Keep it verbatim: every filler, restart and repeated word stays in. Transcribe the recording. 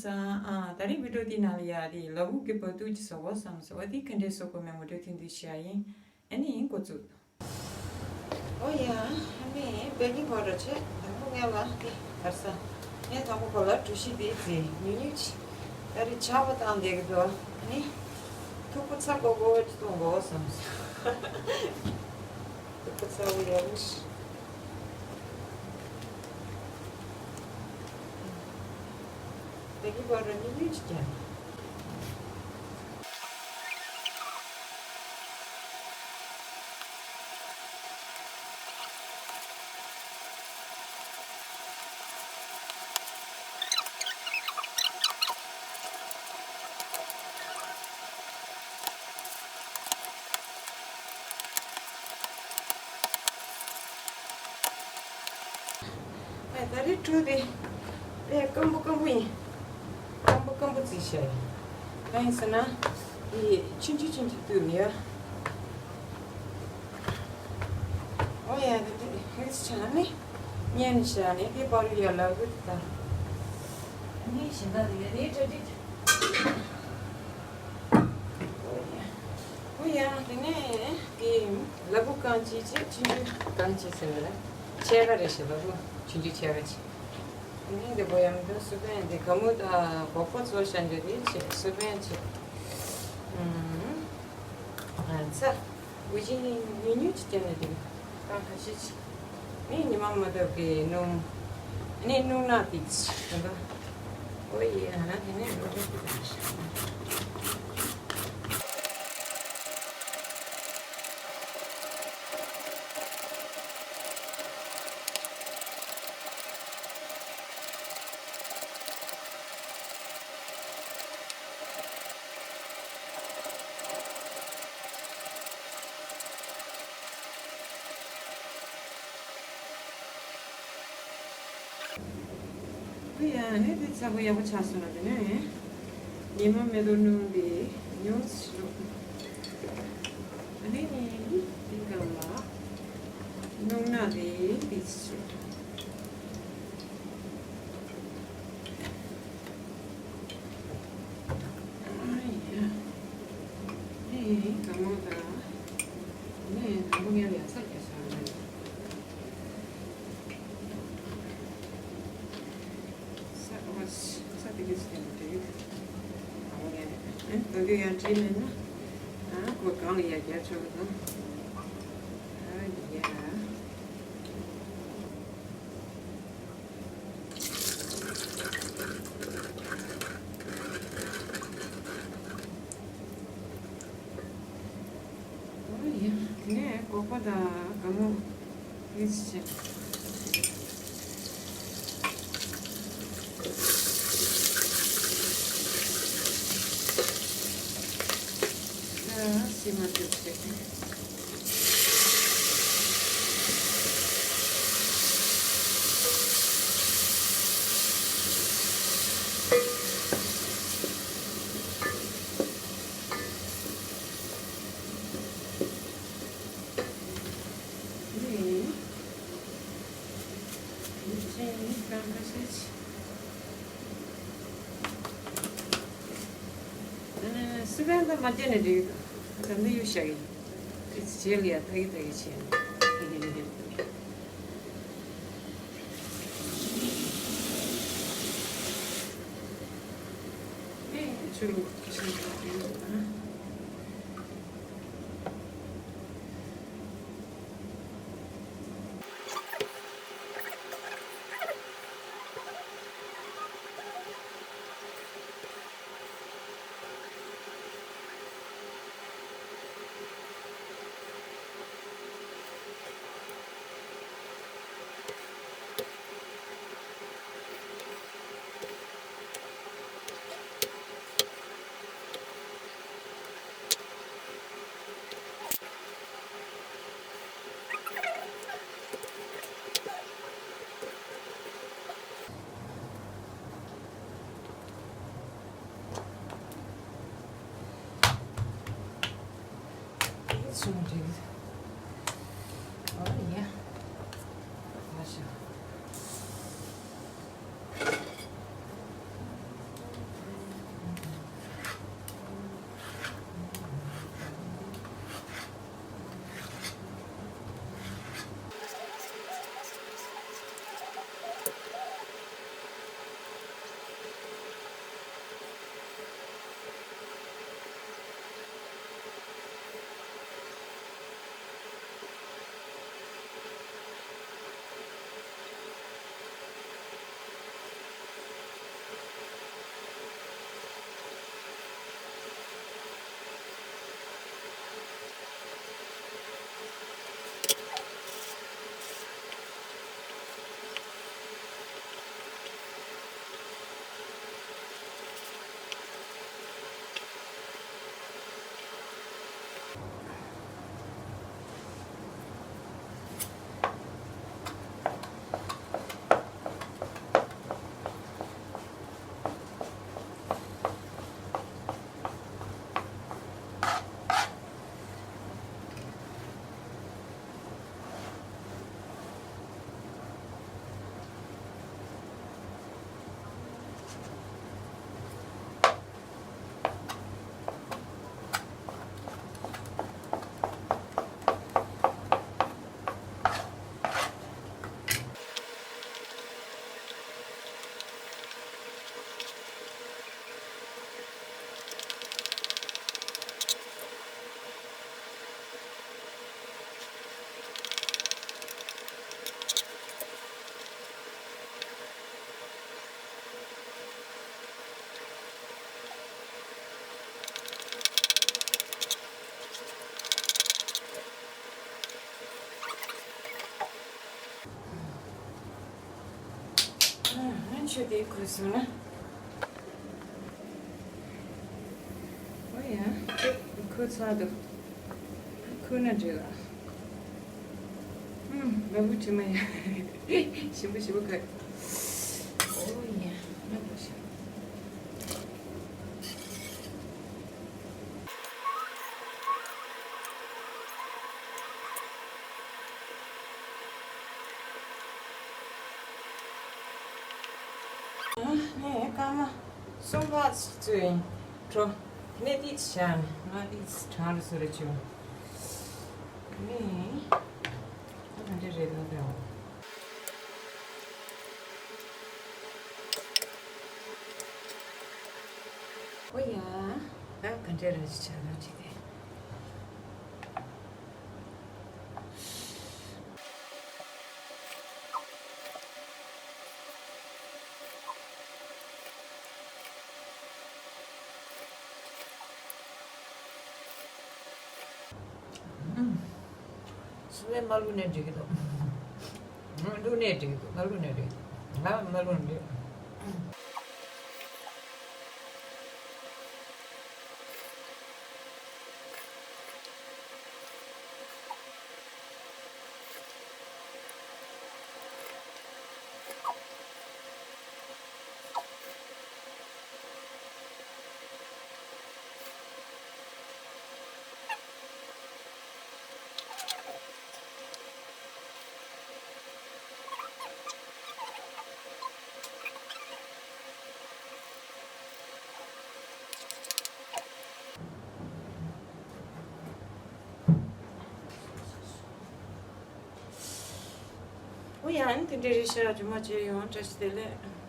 ས། ཨ། ད་རིང་བི་ཌིའོ་འདི་ནང་ལ་ཡ་རེད། ལ་ཕུག་གི་བ་ཕྲུག་ཅིག་བཟོ་དགོས་བསམ་སོང་། འོ་དེ་ག་འདྲས་བཟོ་དགོས་མིན་ངོ་སྤྲོད་ཐེངས་འདི་བྱ་ཡིན། ཨ་ནི་འགོ་བཙུགས། ཨོ་ཡ། ཨ་ནི་བེ་ཀིང་པའུ་ཌར་བྱས། དང་པོ་ངས་ལ་དེ་གར་ས། ངས་དང་པོ་ཁོ་ལ་གྲུ་བཞི་དེ་བརྫིས། ཉུང་ཉུང་ཅིག་ད་རེས་ཇ་བོ་བཏང་བསྡད་ཀྱི་འདུག་ཨ་ནི་ཐུག་པ་ཚ་གོ་གོ་ཅིག་གཏོང་དགོས་བསམ་སོང་། ཐུག་པ་ཚ་བོ་ཡག་པོ་ཞིག་བེ་ཀིང་པའུ་ཌར་ཉུང་ཉུང་ཅིག་བརྒྱབ། ཨ། ད་རེས་གྲུ་དེ་དཔེ་སྐམ་པོ་སྐམ་པོ་ཡིན། སྐམ་པོ་སྐམ་པོ་བརྫིས་བཞག་ཡིན། གང་ཡིན་ཟེར་ན། དེ་ཆུང་ཆུང་ཆུང་ཆུང་བཏུས་ནས་ཡ། ཨོ་ཡ། དེ་དེ་ཧེ་ཆ་ནི་ཉན་བཞག་ནས་དེ་པར་ཡ་ལ་བུད་ད། ནི་ཞིང་ཁ་དེ་ཡ་ནི་ཏྲ་ཏྲིག་ཨོ་ཡ། དེ་ནས་དེ་ལ་ཕུག་གང་ཅི་བྱེད། ཆུང་ཆུང་གང་ཅི་ཟེར་ན་ཕྱེད་ཀ་རེ་བྱེད། ལ་ཕུག་ཆུང་ཆུང་ཕྱེད་ཀ་བྱེད། དེ་ནས་དེ་པོ་ཡང་དུ་སུ་པན་དེ་ག་མོ་དང་གོག་པ་ཚོ་ཤན་ཇོ་དེ་བྱེད། སུ་པན་བྱེད། ཨུམ། ཨ་ཚ། འུ་ཅི་ཉུང་ཉུང་ཅིག་བྱས་ནས་དེ་གང་ཁ་ཤས་ཅིག་ནི་ཉི་མ་མ་བཏབ་ཀྱི་སྣུམ། ནི་སྣུམ་ནག་ཏིག་ཙམ་དང་། ཨོ་ཡ། ཨ་དེ་ནས་ལོ་རེ་ཏིག་ཙམ། ཨོ་ཡ། ཨ་ནི་དེ་ཚ་པོ་ཡག་པོ་ཆགས་སོང་ལ། དེ་ནས་ཉི་མ་མེ་ཏོག་སྣུམ་དེ་ཉུང་ཙམ་བླུགས། ཨ་ནི་དེའི་སྒང་ལ་སྣུམ་ནག་དེ་ཏིག་ཙམ་བླུགས། ཨ་ཡ། ཨེ། དཀར་མོ་དང་། ཨེ། དང་པོ་ངས་ཡ་ས་རྒྱག་ས་རེད། ས། ཨ། ས་དེ་གས་དེ་འདྲ་ཡོད། དང་པོ་ངས་ཨེ། དོ་དུ་ཡང་བྲིས་མེད་ན། ཨ། ཁོ་གང་ལ་ཡ་རྒྱག་ཆོག་གི་དང་། ཨ་ཡ། ཨོ་ཡ། དེ་ནས་སྒོག་པ་དང་སྒ་སྨུག་མིག་སི་བྱས། ཨ། སིལ་མ་བཏབ་བྱས། སི་པན་ད་མ་བརྒྱབ་ནས་འགྲིག་གི་འདུག་ད་ནི་གཡུག་བཞག་གི་ཡིན། རྗེས་ལ་ཡ་ཐག་གི་ཐག་གི་བྱས་ནས། ཆུ་ལུག་ཤིང་ཏོག་ཡོད་ན། ཨོ་ཡ། ལ་ཤ། དེ་ཁུ་སོང་ན། ཨོ་ཡ། ཁུ་ཚར་འདུག་ཁུ་ན་འགྲིག་ལ། ཨུམ། ལ་བུ་དྲི་མ་ཡ། ཞིམ་པོ་ཞིམ་པོ་ཁ། ཨོ་ཡ། ང་ལ་ཞིམ། ནས་སྐར་མ་གསུམ་པ་ཚོས་འགྲོ། ནས་ཏིས་བྱ་ནས་ང་ཏིས་གྲང་རུ་སུ་རུ་བྱུང་། ནས་ཨ་ག་འདྲ་རེད་ལ་རེད། ཨོ་ཡ། ཨ་ག་འདྲ་རེད་ཅི་བྱ་ར་ཅི་དེ། སུ་ལས་མ་བླུགས་ནས་འགྲིག་གི་འདུག་བླུགས་ནས་འགྲིག་གི་འདུག་མ་བླུགས་ནས་འགྲིག་གི་འདུག་ང་མ་བླུགས་ནས་འགྲིག་ཨོ་ཡང་དེ་འདྲའི་རེད་ཤག་རྒྱུ་མ་བྱས་ཡོང་བཀྲ་ཤིས་བདེ་ལེགས།